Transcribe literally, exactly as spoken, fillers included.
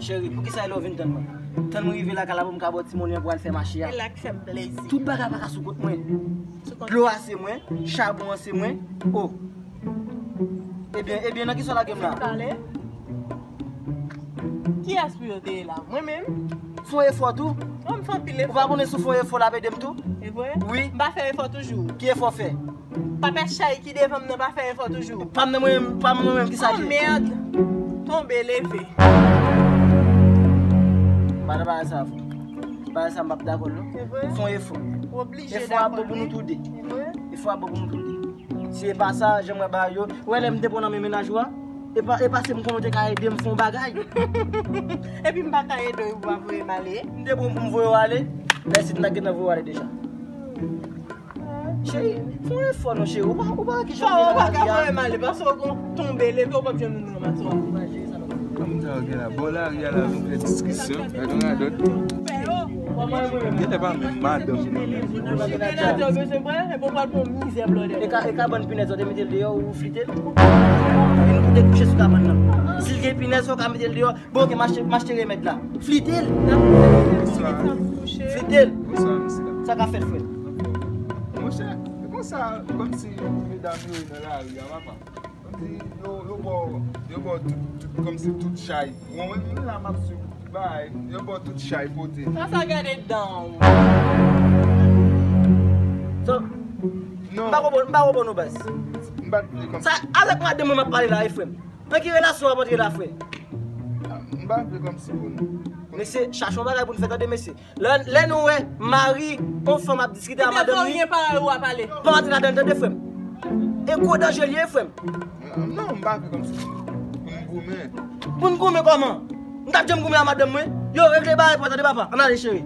Cheri, poukisa lè w vin tann mwen? Tann mwen rive lakay la pou m ka ba w ti monnen pou w al fè mache a. E la k fè m plezi. Tout bagay pa ka sou kont mwen. Sou kont. Dlo a se mwen, chabon an se mwen. Oh. Ebyen, ebyen, nan ki sa w lage m la? Pale. Kiyès pou yo te ye la? Mwen menm? Fè yon efò tou. Oh, m fè anpil efò. Ou pa konnen si w fè yon efò l ap ede m tou? E vre? Wi. M pa fè efò toujou. Ki efò w fè? Papa chay ki devan m nan pa fè efò toujou. Pa m nan mwen menm, pa m nan mwen menm, ki sa ki? Oh, mèd! Tonbe, leve. Pa nan bagay sa, fò. Bagay sa, m p ap dakò, non. Se vre? Fè yon efò. Ou oblije dakò. Efò a bon pou nou tou de. Se vre? Efò a bon pou nou tou de. Si e pa sa, jan m wè bagay yo, ou wè lè m te pran nan men mennaj ou a, e pa, e pa se m konnen w te ka ede m fè yon bagay. Epi m pa ka ede w, ou pa voye m ale. M te bon pou m voye w ale, men si m ta gentan voye w ale deja. Cheri, fè yon efò non, cheri. Ou pa, ou pa wè ki jan bagay la ye a? Ou pa ka voye m ale, paske w gon tonbe, leve, ou p ap jwenn moun ranmase w. Kòm sa w gen la, bò lari a la, nou fè diskisyon, gade yon radòt. Genlè pa menm madanm li menm. Ou si menaj ou bezwen pran, epi w pral pran mizè blòdè. E ka, e kabann pinèz ou te mete l deyò, ou flite l? Vin pou te kouche sou kabann nan. Si l gen pinèz, fò w ka mete l deyò. Bon, ok, m achte, m achte remèd la. Flite l. Flite l. Sa ka fèt, frè. Monchè, e konsa, kòmsi medam yo ye nan lari a, papa. Kòmsi yo, yo ba w, yo ba w tout, tout, kòmsi tout chay. Mwen menm, mwen la, m ap swiv bagay, yo ba w tout chay pote. Sa, sa gade dan w. So, non. M pa konprann, m pa konprann nou, baz. M pa t vle kòmsi. Sa, avèk madanm mwen m ap pale la, wi, frè m. Nan ki relasyon w ap antre la, frè? M pa vle kòmsi pou nou. Mesye, chache yon bagay pou n fè, tande, mesye. Lè, lè nou wè mari yon fanm ap diskite a madanm li, pa antre ladan l, tande, frè m. E gwo danje li ye, frè m. Non, m pa vle kòmsi pou n goumen. Pou n goumen kòman? M t ap janm goumen a madanm mwen? Yo, regle bagay pou tande, papa. Ann ale, cheri.